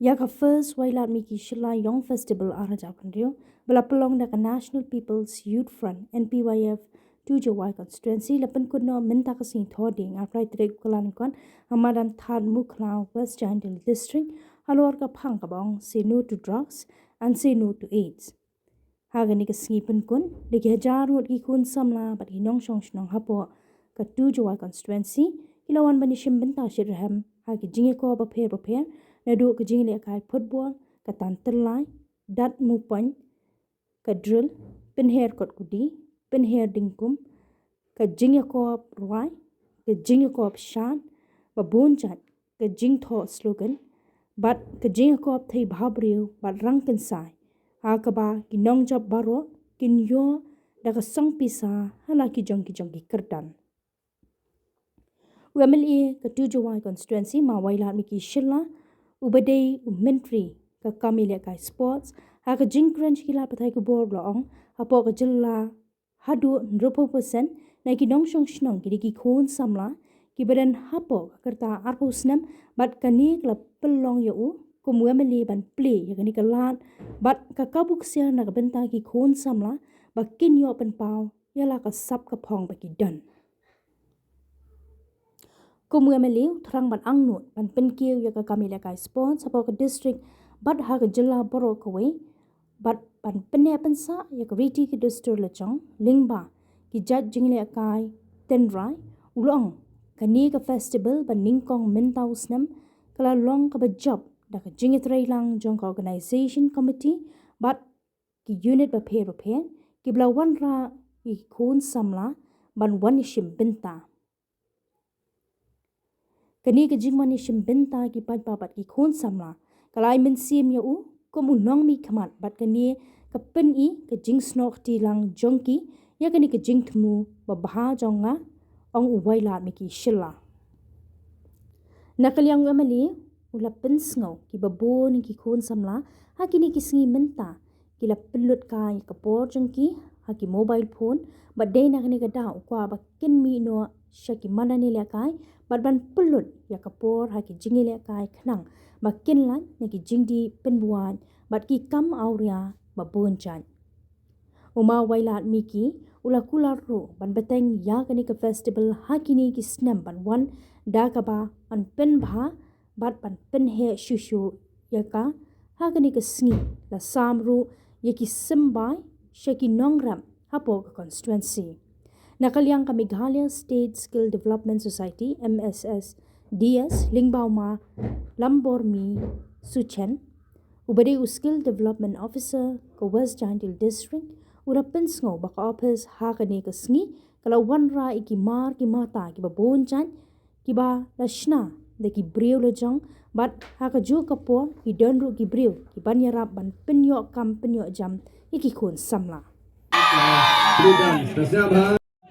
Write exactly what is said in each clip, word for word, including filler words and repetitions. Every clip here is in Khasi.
Ïa ka first Wailad Miki Shylla Young Festival ar hajar khyndai phew, ba la pynlong da ka National People's Youth Front, N P Y F, Tujowai Constituency, la pynkut noh mynta ka sngi Thohdieng, arphew lai tarik u Kyllalyngkot, ha madan Thadmukhlaw, West Jaintia District, halor ka phang kaba ong Say No to Drugs and Say No to AIDS. Ha kane ka sngi pynkut, da ki hajar ngut ki khun samla bad ki nongshong shnong hapoh ka Tujowai Constituency ki la wan ban ïashim bynta shitrhem ha ki jingïakop bapher bapher, naduh ka jinglehkai football, ka tan tyllai, dat mupoiñ, ka drill, pynher kot kudi, pynher dingkum, ka jingïakop rwai, ka jingïakop shad, ba bun jait, ka jingthoh slogan, bad ka jingïakop thei bhabriew bad rangkynsai, ha kaba ki nongjop baroh kin ïoh da ka song pisa ha la ki jong ki jong ki kyrdan. U M L A ka Tujowai Constituency, Ma Wailad Miki Shylla, uba dei u Myntri ka kam ïalehkai Sports, ha ka jingkren sha ki lad pathai khubor u la ong, hapoh ka jylla haduh hynriewphew percent na ki nongshong shnong ki dei ki khun samla kiba don hapoh ka rta arphew snem, bad kane ka la pynlong ïa u kum u M L A ban plie ïa kane ka lad bad ka kabu ksiar na ka bynta ki khun samla ba kin ïoh pynpaw ïa la ka sap ka phong ba ki don. Kum u M L A u thrang ban angnud ban pynkiew ïa ka kam ïalehkai Sports hapoh ka district bad ha ka jylla baroh kawei, bad ban pynneh pynsah ïa ka riti ka dustur lajong lyngba ki jait jinglehkai tynrai, u la ong, kane ka festival ba nyngkong mynta u snem ka la long kaba jop da ka jingïatreilang jong ka organisation committee bad ki unit bapher bapher kiba la wanrah ïa ki khun samla ban wan ïashim bynta. Kane ka jingwan ïashim bynta ki paidbah bad ki khun samla ka la ai mynsiem ïa u kum u nongmihkhmat, bad kane ka pyni ka jingsnoh kti lang jong ki ïa kane ka jingthmu babha jong nga, ong u Wailad Miki Shylla. Na ka liang u M L A u la pynsngew kiba bun ki khun samla ha kine ki sngi mynta ki la pynlut kai ïa ka por jong ki ha ki mobile phone, bad dei na kane ka daw u kwah ba kin mih noh sha ki madan ïalehkai bad ban pynlut ïa ka por ha ki jingïalehkai khnang ba kin lait na ki jingdih pynbuaid bad ki kam awria ba bun jait. U Ma Wailad Miki u la kular ruh ban bteng ïa kane ka festival ha kine ki snem ban wan, da kaba ban pynbha bad ban pynheh shuh shuh ïa ka ha kane ka sngi, la sam ruh ïa ki symbai sha ki nongrep hapoh ka constituency. Na ka liang ka Meghalaya State Skill Development Society, M S S D S, lyngba u Ma Lambormi Suchen, uba dei u Skill Development Officer ka West Jaintia District, u la pynsngew ba ka ophis ha kane ka sngi ka la wanrah ïa ki mar ki mata kiba bun jait kiba la shna da ki briew lajong, bad ha kajuh ka por ki don ruh ki briew kiban ïarap ban pynïoh kam pynïoh jam ïa ki khun samla.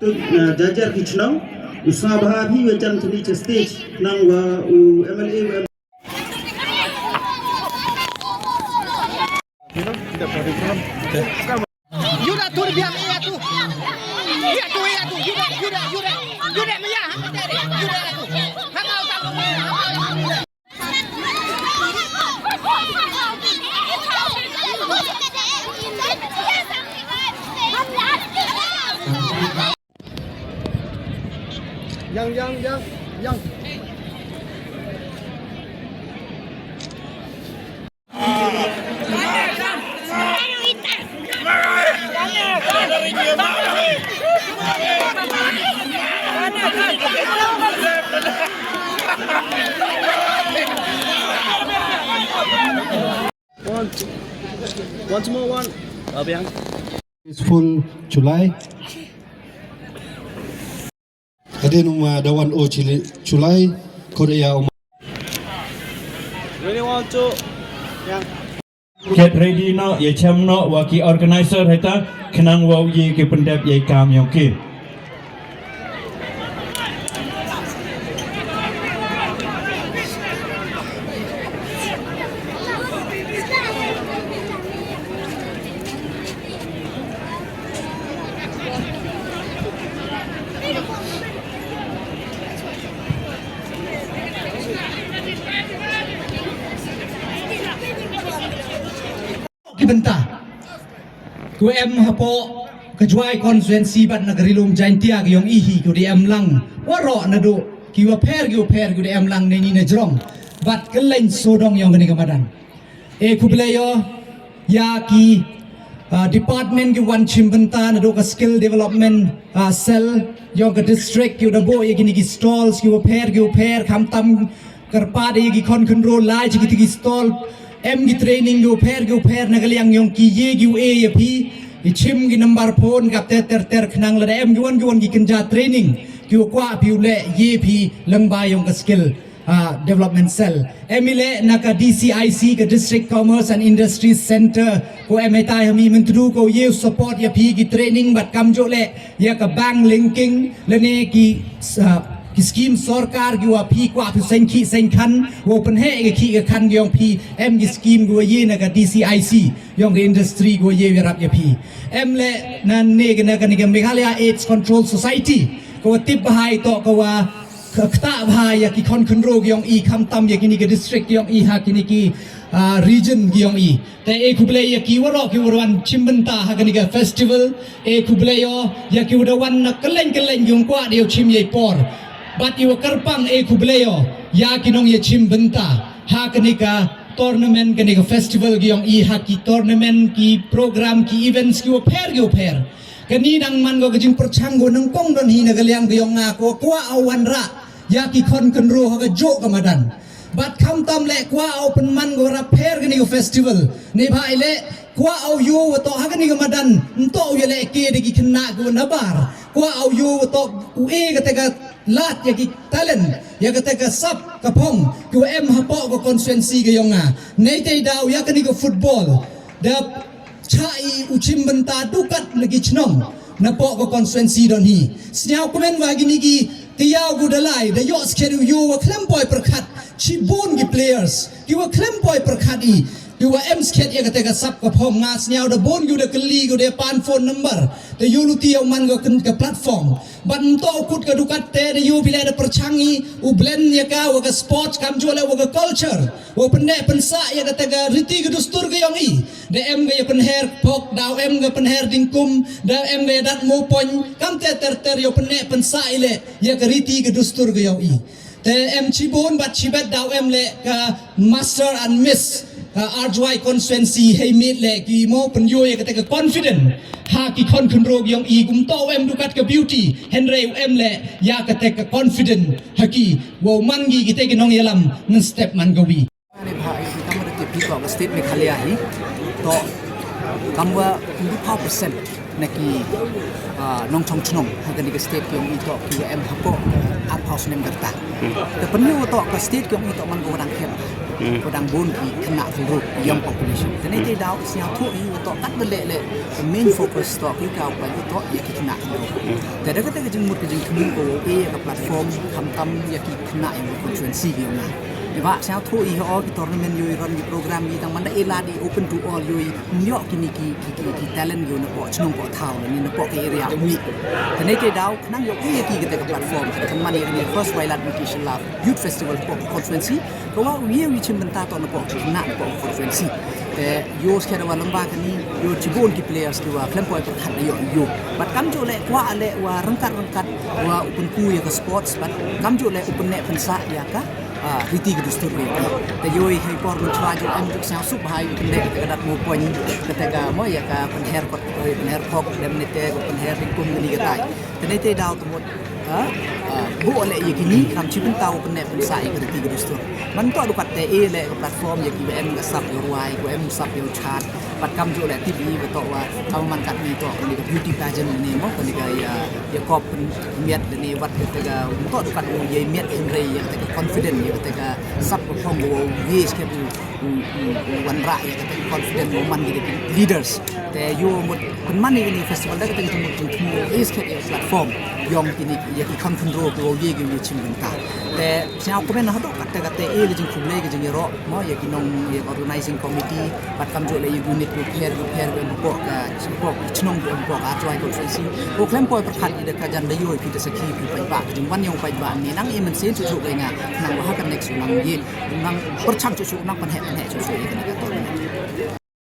Tut, eh, jajar ki chnong, u sngewbha phi wa jan kani cha stage, nang wa u M L A, u M L A. Yang, yang, yang, yang. One, two. Once more, one. Up, yang. Peaceful July. Hadien um, uh, da wan o chili July, kor ya um. Ready, one, two. Yang. Get ready noh, ïa chem noh wa ki organizer heta, khnang wa u ye ki pyndep ïa i kam yong ki. bynta. Ku em hapoh ka Jowai constituency bad na ka Ri Lum Jaintia ka yong i hi ku da em lang. Waroh naduh ki wa pher ki wa pher ku da em lang na ni na jrong. Bad ka leng sodong yong kani ka madan. E khublei yo ya ki, ah, department ki wan chim bynta naduh ka skill development, ah, cell yong ka district ki da bo ya kini ki stalls ki wa pher ki wa pher khamtam kyrpad ya ki khon khynro lai chi ki ti ki stall. Em ki training ki wa pher ki wa pher na ka liang yong ki ye ki wa e ya phi. I chim ki number phone kap ter ter ter khnang lada em ki wan ki wan ki kynja training ki wa kwah phi u leh ye phi lyngba yong ka skill, ah, development cell. Em i leh na ka D C I C ka District Commerce and Industries Center ko em i tai ha mi Myntdu ko ye support ya phi ki training bad kamjooh leh ya ka bank linking lane ki, ah, ki scheme sorkar ki wa phi kwah phi seng ki seng khan wa pynheh ki ki ka khan ki yong phi em ki scheme ki wa ye na ka D C I C yong ka industry ki wa ye yarap ya phi. Em leh na ne ka na ka ni ka Meghalaya AIDS Control Society ko wa tip bahai to ko wa ka kta bha ya ki khon khynro ki yong i khamtam ya kini ki district ki yong i ha kini ki, ah, region ki yong i. Te e khublei ya ki waroh ki wa wan chim bynta ha kani ka festival. E khublei yo ya ki wa da wan na ka leng ka leng yong kwah da yow chim ya i por. Bad i wa kyrpang e khublei yo ya ki nong ya chim bynta ha kani ka tournament kani ka festival ki yong i ha ki tournament ki program ki events ki wa pher ki wa pher. Kani dang man ko ka jingpyrchang ko nang kong don hi na ka liang ki yong nga ko kwah aw wan ra ya ki khon khynro ha ka jooh ka madan. Bad khamtam leh kwah aw pynman ko ra pher kani ka festival. Ni bha i leh kwah aw yoh wa to ha kani ka madan. Nto u ya leh ke da ki khynnah ko na bar. Kwah aw yoh wa to u e ka te ka lad ya ki talent ya ka te ka sap ka phong ki wa em hapoh ka constituency ka yong nga. Nei te daw ya kani ka football da cha i u chim bynta dukat na ki chnong na poh ka constituency don hi. Sniaw kmen wa kini ki tiaw ku dalai da yoh skhet u yoh wa khlem poi pyrkhat chi bun ki players ki wa khlem poi pyrkhat i ki wa em skhet ya ka te ka sap ka phong nga sniaw da bun ki u da kylli ki u da pan phone number da yoh luti ya u man ka, ka platform. Ban nto kut ka dukat te da yoh bila da pyrchang i u blend ya ka wa ka sport kamjooh leh wa ka culture. Wa pynneh pynsah ya ka te ka riti ka dustur ka yong i. Da em ka ya pynher phok, da em ka pynher dingkum, da em ka ya dat mo pon, kam te ter ter ya pynneh pynsah i leh ya ka riti ka dustur ka yong i. Te em chi bun bad chi bet da em leh ka master and miss ka R J Y constituency hei mit leh ki mo pynyoh ya ka te ka confident. Ha ki khon khynro ka yong i kum to em dukat ka beauty, hynrei em leh ya ka te ka confident ha ki wa man ki ki te ki nong yalam ngan step man ka wi. Ani bha i kam da tip hi to ka state Meghalaya hi to kam wa twenty-five percent na ki, ah, nongchong chnong ha kani ka state ki yong i to ki wa em hapoh arphaw snem ka rta. Te pynyoh to ka state ki yong i to man ko dang khem ko dang bun ki khynnah khynro young population. Te ne te daw sniaw thuh i to kat da leh leh ka main focus to ki ka u pa to ya ki khynnah khynro. Te da ka te ka jingmut ka jingkhmih ko e ya ka platform khamtam ya ki khynnah ya ka constituency ki yong nga. Te ba sniaw thuh i ho ki tournament yoh i run ki program i tang man da e lad i open to all yoh i yoh kini ki ki ki ki talent yoh na poh chnong poh thaw ni na poh ki area wi. Te ne te daw nang yoh i ya ki ka te ka platform te man ya kini first Wailadmiki Shylla Youth Festival poh constituency. Ko wa u ye u chim bynta to na poh khynnah na poh constituency. Te yoh skhet wa lamba kani yoh chi bun ki players ki wa khlem poi pyrkhat na yoh yoh. Bad kamjooh leh kwah leh wa ryngkat ryngkat wa u pynku ya ka sports bad kamjooh leh u pynneh pynsah ya ka, ah, riti ka dustur ka yong i. Te yoh i hei por mynchwa jooh em jooh sniaw suk bha i u pynneh ka dat mo pon ka te ka mo ya ka pynher kot, eh, pynher phok dem ne te ka pynher dingkum kani ka tai. Te ne te daw to mut, ah, ah, bu leh ya kini kam chi bynta u pynneh pynsah ya ka riti ka dustur. Man to dukat te e leh ka platform ya ki wa em ka sap ya rwai, ko em sap ya chat. Bad kamjooh leh tip i wa to wa kam man kat ni to kani ka beauty pageant ni mo kani ka ya ya kop miat ni wat ka te ka to dukat u ya miat hynrei ya ka te ka confident ya ka te ka sap ka phong wa ye skhet u u, u, u wanrah ya ka te ka confident wa man ki da ki leaders. Te yoh mut pynman ya kini festival da ka te ka jingmut jingthmu ya skhet ya platform yong kini ya ki khon khynro ki wa ye ki wa chim bynta. Te sniaw kmen na haduh kat te ka te e ka jingkhublei ka jingyaroh mo ya ki nong ya organizing committee bad kamjooh leh ya unit ko pher ko pher ko em poh ka ko chnong ko em poh ka R J Y constituency. Ko khlem poi pyrkhat i da ka jan da yoh i phi da sakhi phi paidbah ka jingwan yong paidbah ni nang i mynsiem chuh chuh ka nga nang wa ha ka next nang ye nang pyrchang chuh chuh nang pynheh pynheh chuh chuh ya kani ka to.